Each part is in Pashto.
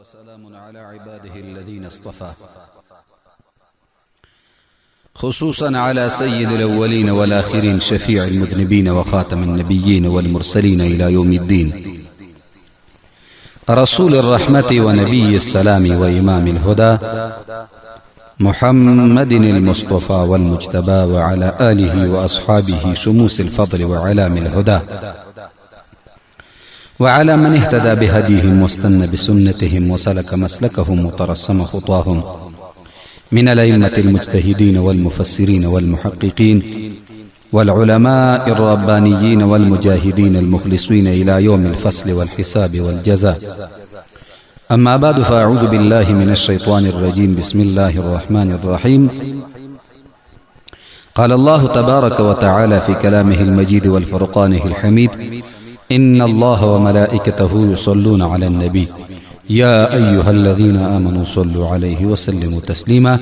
وسلام على عباده الذين اصطفى، خصوصا على سيد الأولين والآخرين، شفيع المذنبين وخاتم النبيين والمرسلين إلى يوم الدين، رسول الرحمة ونبي السلام وإمام الهدى، محمد المصطفى والمجتبى، وعلى آله وأصحابه شموس الفضل وعلام الهدى، وعلى من اهتدى بهديهم واستنى بسنتهم وسلك مسلكهم وترسم خطاهم من الأئمة المجتهدين والمفسرين والمحققين والعلماء الربانيين والمجاهدين المخلصين إلى يوم الفصل والحساب والجزاء. أما بعد، فأعوذ بالله من الشيطان الرجيم. بسم الله الرحمن الرحيم. قال الله تبارك وتعالى في كلامه المجيد والفرقانه الحميد: إن الله وملائكته يصلون على النبي يا أيها الذين آمنوا صلوا عليه وسلموا تسليما.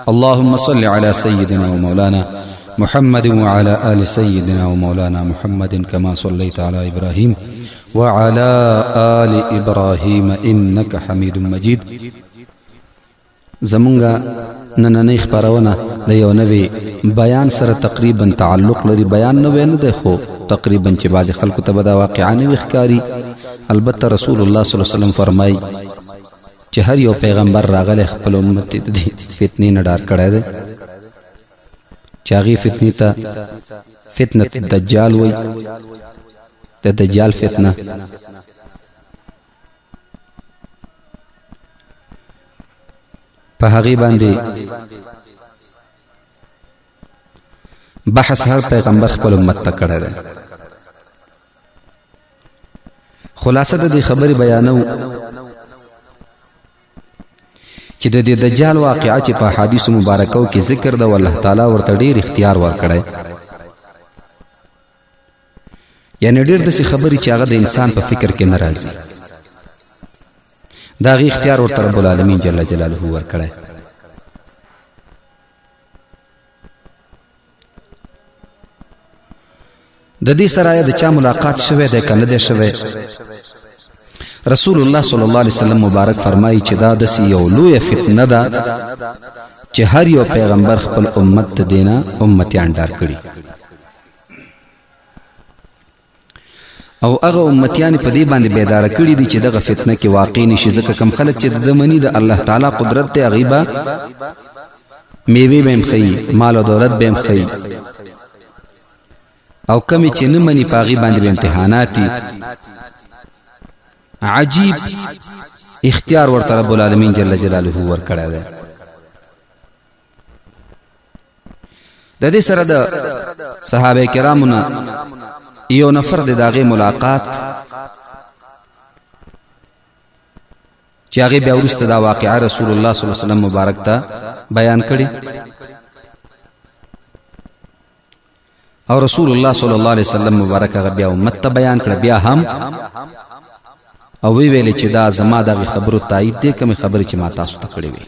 اللهم صل على سيدنا ومولانا محمد وعلى آل سيدنا ومولانا محمد كما صليت على إبراهيم وعلى آل إبراهيم إنك حميد مجيد. زمونږه نننۍ خپرونه د یو نوي بیان سره تقریبا تعلق لري. بیان نوی نه دی، خو تقریبا چې بعضې خلکو ته به دا واقعا نوې ښکاري. البته رسول الله صلی الله علیه وسلم فرمایي چې هر یو پیغمبر راغلی خپل امت د دې فتنې نه ډار کړی دی، چې هغې فتنې ته فتنه دجال وایي، د دجال فتنه. په هغې باندې بحث هر پیغمبر خپل امت ته کړی دی. خلاصه د دې خبرې بیانو چې د دې دجال واقعه چې په حدیث مبارکو کې ذکر ده، الله تعالی ورته ډیر اختیار ورکړی، یعنی ډیر داسې خبرې چې هغه د انسان په فکر کې نه راځي، دا غي اختیار ورته رب العالمین جل جلاله ورکړی. د دې سره د چا ملاقات شوه دی که نه دی شوی؟ رسول الله صلی الله علیه وسلم مبارک فرمایي چې دا داسې یو لویه فتنه ده چې هر یو پیغمبر خپل امت ته دینه امتیان ډار کړي، او هغه امتیان په دې باندې بیدار کړي دي چې دغه فتنه کې واقع نشي، ځکه کم خلک چې د منی د الله تعالی قدرت ته غیبه میوه به مخی، مال او دولت به مخی، او کمی چې نه مني پاغي باندې به امتحاناتي. عجیب اختیار ورته رب العالمین جل جلاله ورکړی دی. د دې سره د صحابه کرامو نه یو نفر د داغه ملاقات چې هغه بیا وروسته دا واقعه رسول الله صلی الله علیه وسلم مبارک ته بیان کړي، او رسول الله صلی الله علیه وسلم مبارک هغه بیا امت ته بیان کړ بیا هم، او وی ویل چې دا زما دغه خبرو تایید دی کوم خبرې چې ما تاسو ته کړې وي.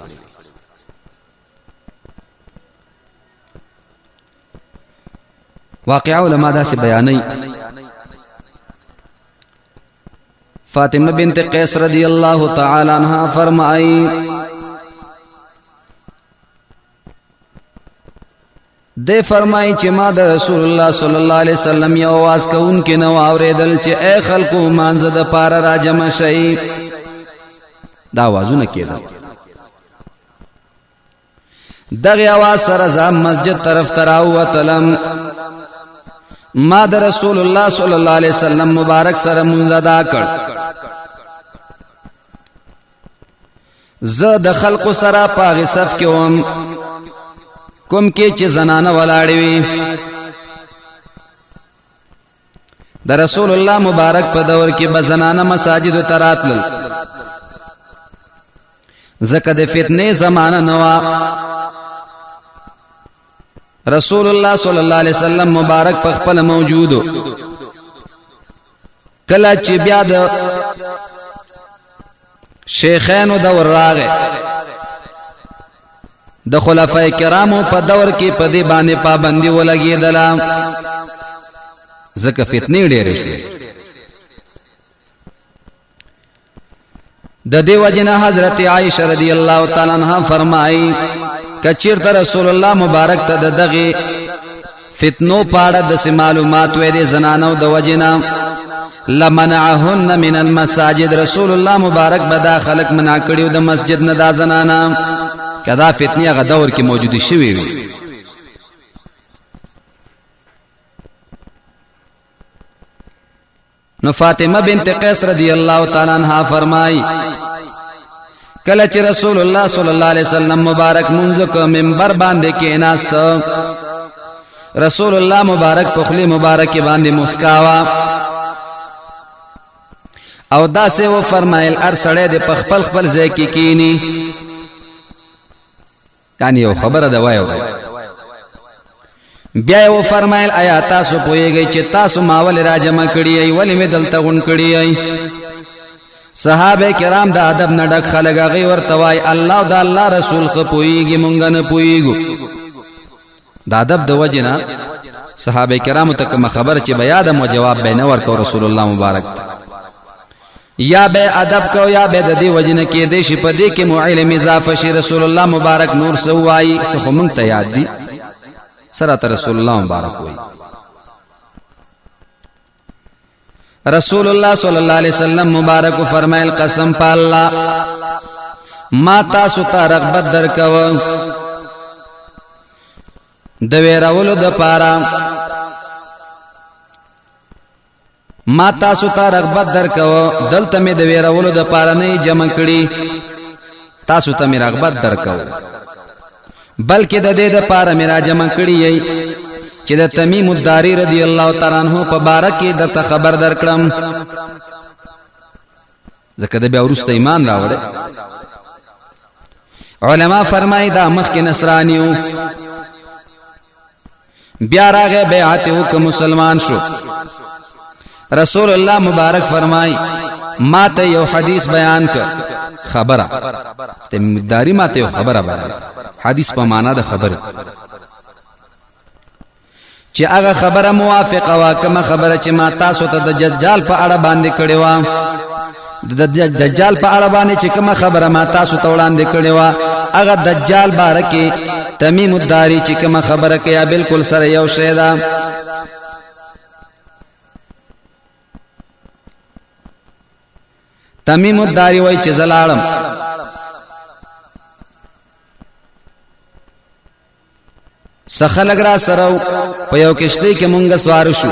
واقعا علما داسې بیانوي، فاطمه بنت قیس رضی الله تعالی عنها فرمایي د فرمای چې ما د رسول الله صلی الله علیه وسلم یو आवाज کوونکې نو اوریدل چې اے خلکو مانزه د پاره را جمع شئ. دا आवाजونه کېدل. دغه आवाज سره ځم مسجد طرف ته راوتلم، ما د رسول الله صلی الله علیه وسلم مبارک سره مونږ ادا کړ. زه د خلقو سره پاغه صف کې وم کوم کې چې زنانه ولاړې وي. د رسول الله مبارک په دور کې به زنانه مساجد ته راتلل، ځکه د فتنې زمانه نه وه. رسول الله صلی الله علیه وسلم مبارک په خپل موجودو. کله چې بیا د شیخینو دور راغی، د خلفای کرامو په دور کې په دې باندې پابندي ولګېدله، ځکه فتنې ډېرې شوې. د دې وجنه حضرت عائشه رضی الله تعالی عنها فرمایي کچیرته رسول الله مبارک ته د دغه فتنو پاړه د معلومات وې د زنانو د وجنه لمنعهن من المساجد، رسول الله مبارک به دا خلق منع کړیو د مسجد نه دا زنانا، کدا فتنې هغه دور کې موجودې شوې وي. نو فاطمه بنت قیس رضی الله تعالی عنها فرمای، کله چې رسول الله صلی الله علیه وسلم مبارک منځ کو منبر باندې کې ناست، رسول الله مبارک په خلی مبارک باندې مسکاوا او داسې و فرمایل، ار سړی د خپل خپل ځای کې کینی. یعنی یو خبره د وایو، بیا یې وفرمایل، آیا تاسو پوهیږئ چې تاسو ما ولې راجمع کړي یئ، ولې مې دلته غونډ کړي یئ؟ صحابه کرام د ادب نه ډک خلک، هغوی ورته وایي الله او د الله رسول ښه پوهیږي، مونږ نه پوهیږو. د ادب د وجې نه صحابه کرامو ته کومه خبره چې به یاده مو جواب به نه ورکو رسول الله مبارک ته، یا به ادب کو یا به د دې وجنه کې دې شي په دې کې مو علم اضافه شي. رسول الله مبارک نور سو وای، څه خو مونږ ته یاد دي، سره ته رسول الله مبارک وای. رسول الله صلی الله علیه وسلم مبارک فرمایل، قسم په الله ما تاسو ته رغبت درکو د ویرولو د پاره، ما تاسو ته رغبت درکو، دلته مې د ویرولو د پاره نه جمع کړي، تاسو ته مې رغبت درکو، بلکې د دې د پاره مې را جمع کړي یي چې د تمیم الداری رضی الله تعالی عنہ په باره کې درته خبر درکړم، ځکه د بیا وروسته ایمان راوړی. علما فرمایي دا مخکې نصرانیو، بیا راغه بیعت وک مسلمان شو. رسول الله مبارک فرمای، ما ته یو حدیث بیان ک، خبره تمیمداری ما ته یو خبره بیان، حدیث په معنا د خبره، چې هغه خبره موافقه وا کومه خبره چې ما تاسو ته د دجال په اړه باندې کړې و، د دجال په اړه باندې چې کومه خبره ما تاسو ته وړاندې کړې و، هغه دجال باره کې تمیم الداری چې کومه خبره کوي بالکل سره یو شی ده. تمیم الداری وای چې زلاړم څه خلک را سره په یو کشتۍ کې مونږ سوار شو.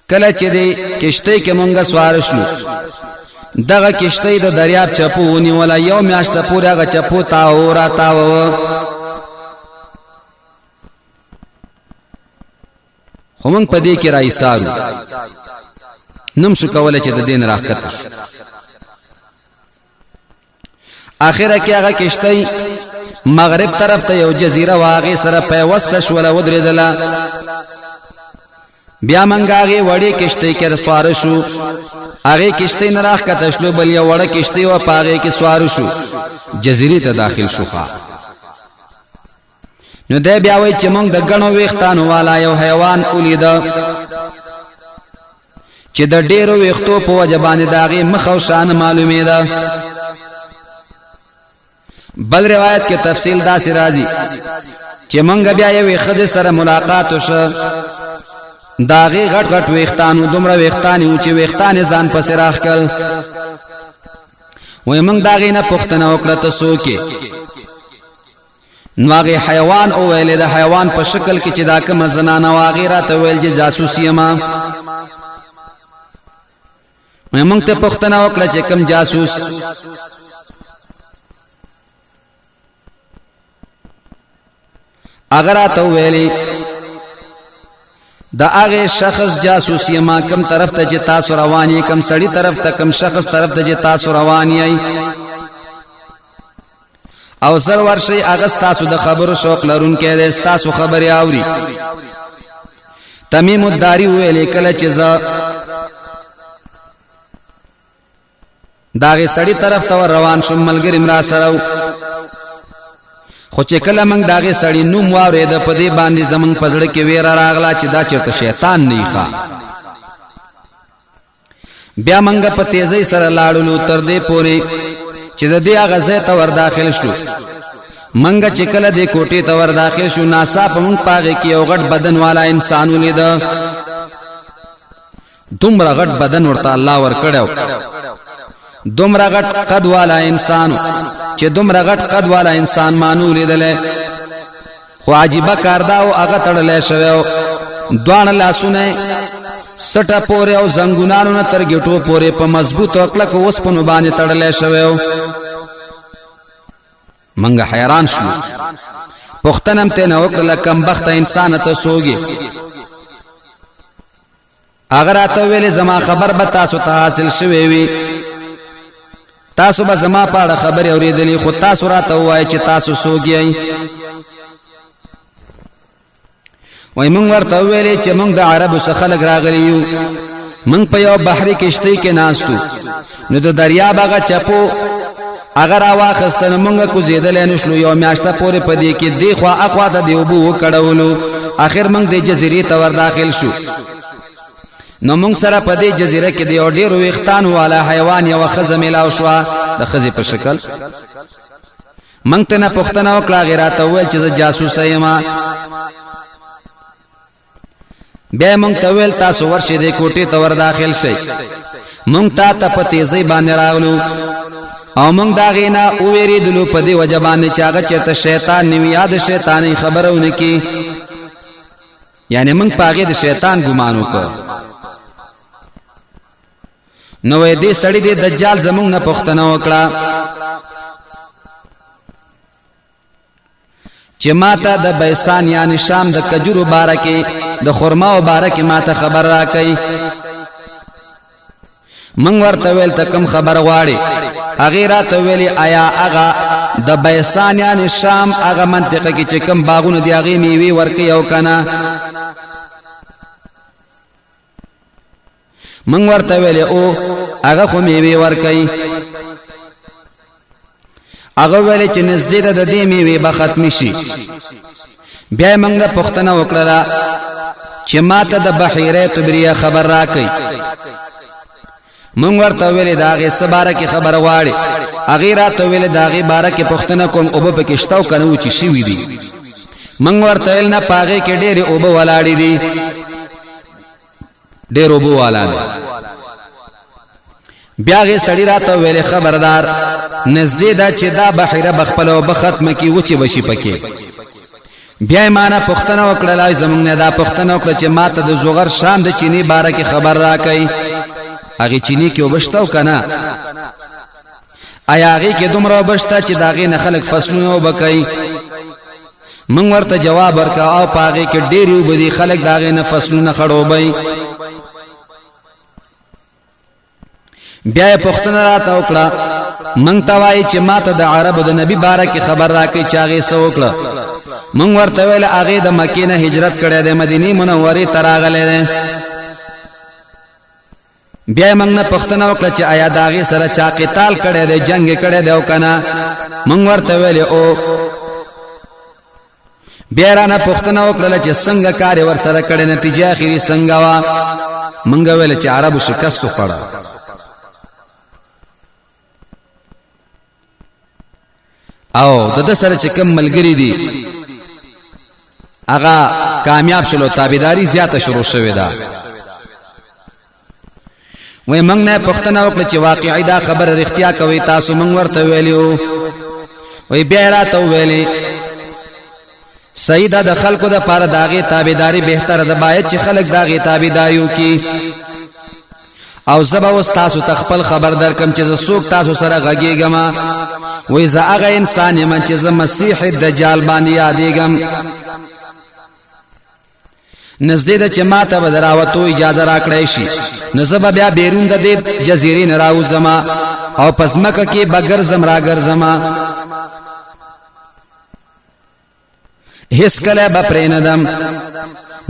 کله چې دی کشتۍ کې مونږ سوار شو، دغه کشتۍ د دریاب چپو ونیوله، یو میاشت پورې هغه چپو تاو را تاو، خو مونږ په دې کې را ایسارو، نم شو کولی چې د دین راښکته شو. اخره کې هغه کشتۍ مغرب طرف ته یو جزیره واغې سره پیوسته شوله، ودرېدله. بیا منګه هغې وړې کشتۍ کې سواره شو، هغې کشتۍ نه راښکته شلو، بل یو وړه کشتۍ وه، په هغې کې سواره شو، جزیرې ته داخل شو. ښه، نو دی بیا وایي چې موږ د ګڼو ویښتانو والا یو حیوان ولیده چې د ډیرو ویښتو په وجه باندې د هغې مخ او شان معلومېده. بل روایت کې تفصیل داسې راځي چې مونږ بیا یوې ښځې سره ملاقات وشو، د هغې غټ غټ ویښتان وو، دومره ویښتان یې وو چې ویښتان یې ځان پسې راښکل. وایي مونږ د هغې نه پوښتنه وکړه، ته څوک یې؟ نو هغې حیوان وویلې، د حیوان په شکل کې چې دا کومه زنانه وه، هغې راته ویل چې جاسوس یم. موږ ته پوښتنه وکړه چې کوم جاسوس؟ هغه راته وویلې د هغه شخص جاسوس یم کم طرف ته چې تاسو روان یې، کم سړی طرف ته، کم شخص طرف ته چې تاسو روان یې، او زر ورشي، هغه ستاسو د خبرو شوق لرونکی دی، ستاسو خبرې اوري. تمیم الداری ویلې کله چې زه داغه سړی طرف ته روان شوم، ملګری مرا سره، خو چې کله موږ داغه سړی نوم واورېد، په دې باندې زمونږ په زړه کې ویره راغله چې دا چېرته شیطان نه ښه. بیا منګه په تیزی سره لاړلو تر دې پورې چې د دې هغه ځای ته ور داخل شو. منګه چې کله دې کوټې ته ور داخل شو، ناڅاپه مونږ په هغې کې یو غټ بدن والا انسان ولیده. دومره غټ بدن ورته الله ورکړی، دومره غټ قد والا انسان چې دومره غټ قد والا انسان مانو لیدلی. خو عجیبه کار دا او هغه تړلی شوی و، دواړه لاسونه سټه پورې او زنګونانو نه تر ګټو پورې په مضبوطو او کلکو وسپنو باندې تړلی شوی و. منګه حیران شو، پوښتنه هم ترې نه وکړله کمبخته انسانه ته څوک یې؟ هغه راته ویلې زما خبر به تاسو ته حاصل شوی وي، تاسو به زما په اړه خبرې اورېدلې، خو تاسو راته ووایئ چې تاسو څوک یئ. وایي موږ ورته وویلې چې موږ د عربو څخه خلک راغلي یو، موږ په یو بحري کشتۍ کې ناست وو، نو د دریاب هغه چپو هغه راواخیسته، نو موږ کوزېدلی نه شلو. یو میاشته پورې په دې کې دې خوا اخوا ته د اوبو وکړولو، اخر موږ دې جزیرې ته ور داخل شو. نو موږ سره په دې جزیره کې د یو ډېرو ویښتانو والا حیوان یوه ښځه میلاو شوه، د ښځې په شکل. موږ ته نه پوښتنه وکړه، هغې راته وویل چې زه جاسوسه یم. بیا مونږ ته ویل تاسو ورشئ دې کوټې ته ور داخل شئ. مونږ تا ته په تیزۍ باندې راغلو او مونږ د هغې نه ووېرېدلو په دې وجه باندې چې هغه چېرته شیطان نه وي یا د شیطانۍ خبره ونه کړي، یعنې مونږ په هغې د شیطان ګمان وکړ. نو وې دې سړي دې دجال زمونږ نه پوښتنه وکړه چې ماته د بیسان یعنی شام د کجورو باره کې، د خرماو باره کې ماته خبر راکړئ. مونږ ورته ویل ته کوم خبر غواړې؟ هغې راته ویلې آیا هغه د بیسان یعنی شام هغه منطقه کې چې کوم باغونه دي هغې میوې ورکوي او که نه؟ مونږ ورته ویلې او هغه خو میوې ورکوي. هغه ویلې چې نږدې ده د دې میوې به ختمې شي. بیا یې موږ پوښتنه وکړله چې ماته د بحیره طبریه خبر راکړئ. مونږ ورته ویلې د هغې څه باره کې خبر غواړې؟ هغې راته ویلې د هغې باره کې پوښتنه کوم اوبه پکې شته او که نه وچې شوي دي. مونږ ورته ویل نه، په هغې کې ډېرې اوبه ولاړې دي، ډېر اوبه والا دی. بیا هغې سړي راته ویلې خبردار، نږدې ده چې دا بحیره به خپله اوبه ختمه کړي، وچې به شي پکې. بیا یې مانه پوښتنه وکړله، زمونږ نه دا پوښتنه وکړه چې ماته د زغر شام د چینې باره کې خبر راکړئ، هغې چینې کې اوبه شته او که نه؟ آیا هغې کې دومره اوبه شته چې د هغې نه خلک فصلونه اوبه کوي؟ موږ ورته جواب ورکړ او په هغې کې ډېرې اوبه دي، خلک د هغې نه فصلونه خړوبوي. بیا یې پوښتنه راته وکړه، مونږ ته وایي چې ماته د عربو د نبی باره کې خبر راکړي چې هغې څه وکړه. مونږ ورته ویل هغې د مکې نه هجرت کړی دی، مدینې منورې ته راغلی دی. بیا یې موږ نه پوښتنه وکړه چې آیا د هغې سره چا قتال کړی دی، جنګ یې کړی دی او که نه؟ موږ ورته ویلې او. بیا رانه پوښتنه وکړله چې څنګه کار یې ورسره کړی، نتیجه اخري څنګه وه؟ موږ ویل چې عربو شکست وخوړه. او د ده سره چې کوم ملګري دي هغه کامیاب شول، تابعداري زیاته شروع شوې ده. وای موږ نه پوښتنه وکړه چې واقعي دا خبره رښتیا کوي تاسو؟ موږ ورته ویلیو. وای بیا راته ویلې صحیح ده، د خلکو د پاره د هغې تابعداري بهتره ده، باید چې خلک د هغې تابعداري وکړي. او زه به اوس تاسو ته خپل خبر درکم چې زه څوک تاسو سره غږېږم. وایي زه هغه انسان یم چې زه مسیح دجال باندې یادېږم. نږدې ده چې ما ته به د راوتو اجازه راکړی شي، نو زه به بیا بیرون د دې جزیرې نه راوځم او په ځمکه کې به ګرځم راګرځم، هېڅکله به پرېنږدم،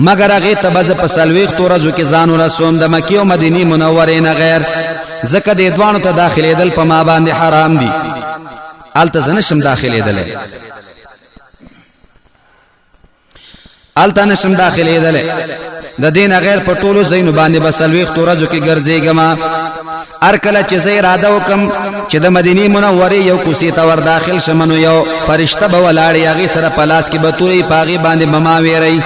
مګر هغې ته به زه په 40 ورځو کې ځان ورسوم د مکې او مدینې منورې نه غیر، ځکه دې دواړو ته داخلېدل په ما باندې حرام دي، هلته زه نه شم داخلېدلی. الته نشم داخلېدلی. د دې نه غیر په ټولو ځایونو باندې به 40 ورځو کې ګرځېږم. هر کله چې زه اراده وکم چې د مدینې منورې یو کوڅې ته ور داخل شم، نو یو فرشته به ولاړې، هغې سره په لاس کې به تورې، په هغې باندې به ما ویرئ.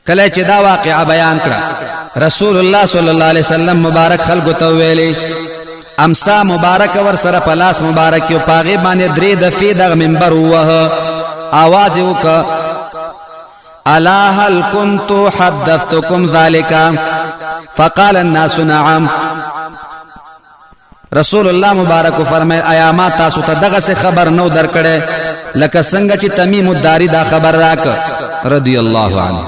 کله چې دا واقعه بیان کړه، رسول الله صلی الله علیه وسلم مبارک خلکو ته ویلې، امسا مبارک ور سره په لاس مبارک یو پاغه باندې درې دفعې دغه منبر ووه، आवाज وکړه، الا هل كنت حدثتكم ذلك؟ فقال الناس نعم. رسول الله مبارک فرمایل، آیا ما تاسو ته دغه څه خبر نو درکړې لکه څنګه چې تمیم الداری دا خبر راک رضی الله عنه؟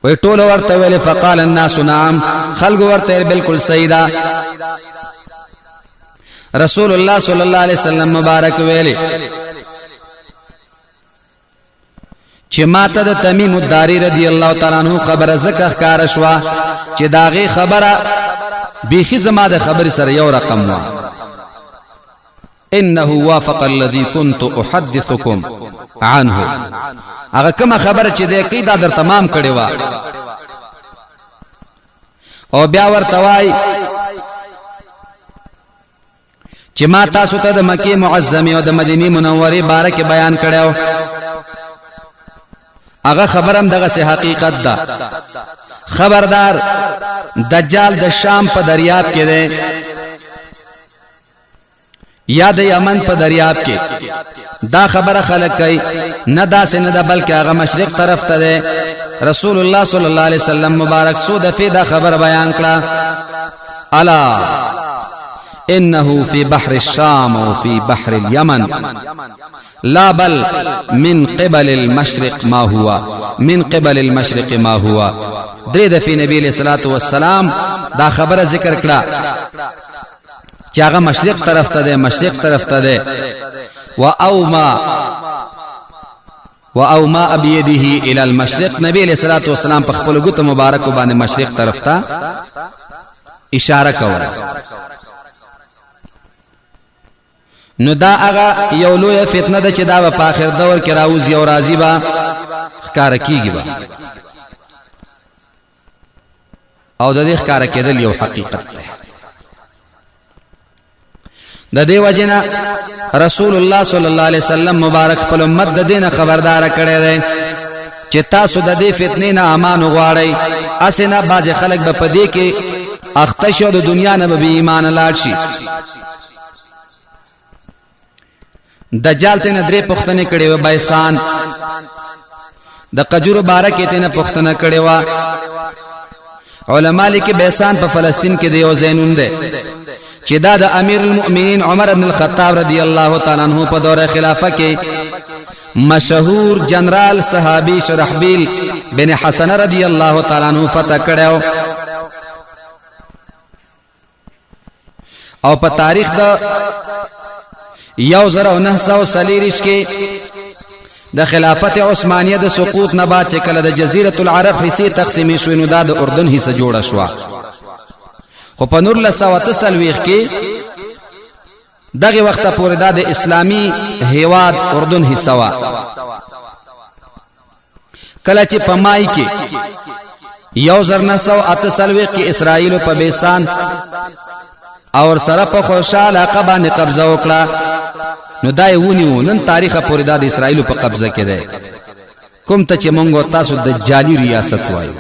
وی ټول ورته ویل، فقال الناس نعم، خلق ورته بالکل صحیح ده. رسول الله صلی الله علیه وسلم مبارک ویلي چې ما ته د تمیم الداری رضی الله تعالی عنہ خبره زکه ښکاره شوه چې داغه خبره بیخي زما د خبرې سره یو رقم وه. انه وافق الذي كنت احدثكم عنه. هغه کومه خبره چې دی کوي دا در تمام کړې وه. او بیا ورته وایي چې ما تاسو ته د مکې معظمې او د مدینې منورې باره کې بیان کړو، هغه خبرم دغه سه حقیقت ده. خبردار، دجال د شام په دریاب کې دی یا د یمن په دریاب کې، دا خبره خلک کوي، نه داسې نه ده، بلکې هغه مشرق طرف ته دی. رسول الله صلی الله علیه وسلم مبارک څو دفعې دا خبره بیان کړه، الا انه في بحر الشام او في بحر اليمن، لا بل من قبل المشرق ما هو، من قبل المشرق ما هو. درې دفعې نبی علیہ الصلوۃ والسلام دا خبره ذکر کړه چې هغه مشرق طرف ته دی، مشرق طرف ته دی. و او ما و او ما ابيده الى المشرق، نبی علیہ الصلوۃ والسلام په خپل ګوت مبارک باندې مشرق طرف ته اشاره کوله. نو دا هغه یو لوی فتنه ده چې دا په آخر دور کې راوځي او راځي به، ښکاره کیږي به، او د دې ښکاره کېدل یو حقیقت دی. د دې وجنه رسول الله صلی الله علیه وسلم مبارک خپل امت د دینه خبردار کړی دی چې تاسو د دې فتنې نه امان غواړئ، اسنه باز خلک به پدې کې اخته شو، د دنیا نه به ایمان لاړ شي. دجال ته نه درې پښتنې کړې و، بایسان د قجورو باره کې ته نه پښتنه کړې و. علما لیکي بیسان په فلسطین کې د یو زینون دی چې دا د امیر المؤمنین عمر ابن الخطاب رضی الله تعالی عنہ په دوره خلافت کې مشهور جنرال صحابي شرحبیل بن حسن رضی الله تعالی عنہ فتح کړو، او په تاریخ د 1940 کې د خلافت عثمانیه د سقوط نه بعد چې کله د جزیره العرب حصے تقسیمې شوې، نو دا د اردن حصہ جوړه شوه. خو په 1940 کې دغه وخت پورې دا د اسلامی هیواد اردن حصہ وه. کله چې په مای کې 1948 کې اسرائیل په بیسان او سره په خوشاله علاقه باندې قبضه وکړه، نو دا یې ونیو. نن تاریخه پورې دا د اسرائیل په قبضه کې دی، کوم ته چې مونږ تاسو د جعلي ریاست وایو.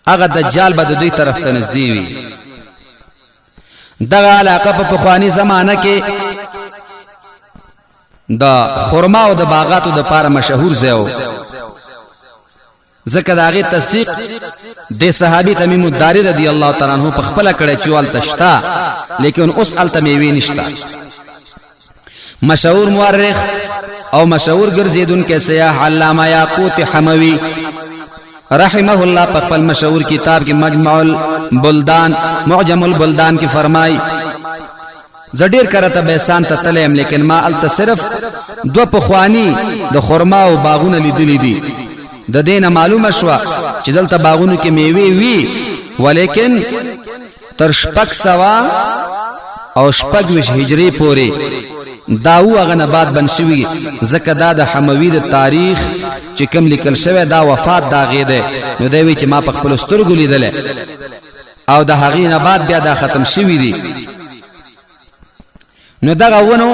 هغه دجال به د دوی طرف ته نږدې وي. دغه علاقه په پخواني زمانه کې د خرما او د باغاتو د پاره مشهور ځای و، ځکه د هغې تصدیق د صحابي تمیم الداري رضی الله تعالی عنہ په خپله کړی چې هلته شته، لیکن اوس هلته میوې نشته. مشهور مورخ او مشهور ګرځېدونکی سیاح علامه یاقوت حموي رحمه الله په خپل مشهور کتاب کې مجمع البلدان معجم البلدان کې فرمای، زه ډیر کرته بیسان ته تللی یم، لیکن ما هلته صرف دوه پخواني د خرما او باغونه لیدلي دي. د دې نه معلومه شوه چې دلته باغونو کې میوې وي، ولیکن تر شپږ سوه او 26 هجری پورې دا و هغه نه بعد بند شوي، ځکه دا د حموي د تاریخ چې کوم لیکل شوی دا وفات د هغې دی. نو دی وایي چې ما په خپلو سترګو لیدلی او د هغې نه بعد بیا دا ختم شوي دي. نو دغه ونو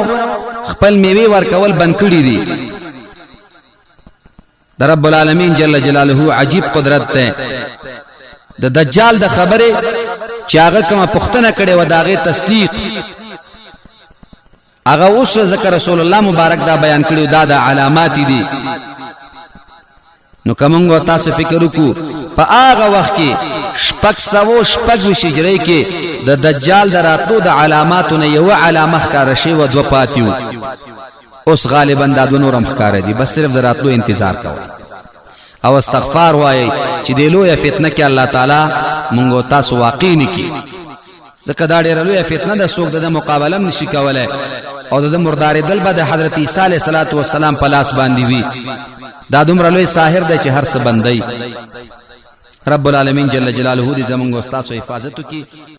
خپل میوې ورکول بند کړي دي. د رب العالمین جل جلاله عجیب قدرت ده. د دجال د خبره چې هغه کومه پوښتنه کړې و، د هغې تصدیق هغه اوس ذکر رسول الله مبارک دا بیان کړو، دا د علامات دي. نو کومنګ تاسو فکر وکړو، په هغه وخت کې 626 هجری کې د دجال د راتلو د علاماتو نه یو علامه ښکاره شوې وه، دوه پاتې وو. اوس غالبا دا دوه نور هم ښکاره دي، بس صرف د راتلو انتظار کوئ او استغفار وایئ چې د لویه فتنه کې الله تعالی مونږ او تاسو واقع نه کړي، ځکه دا ډېره لویه فتنه ده، څوک د ده مقابله هم نشي کولی او د ده مردارېدل به د حضرت عیسی علیه الصلاة والسلام په لاس باندې وي. دا دومره لوی ساحر دی چې هر څه بندوي. رب العالمین جل جلاله دې زمونږ او ستاسو حفاظت وکړي.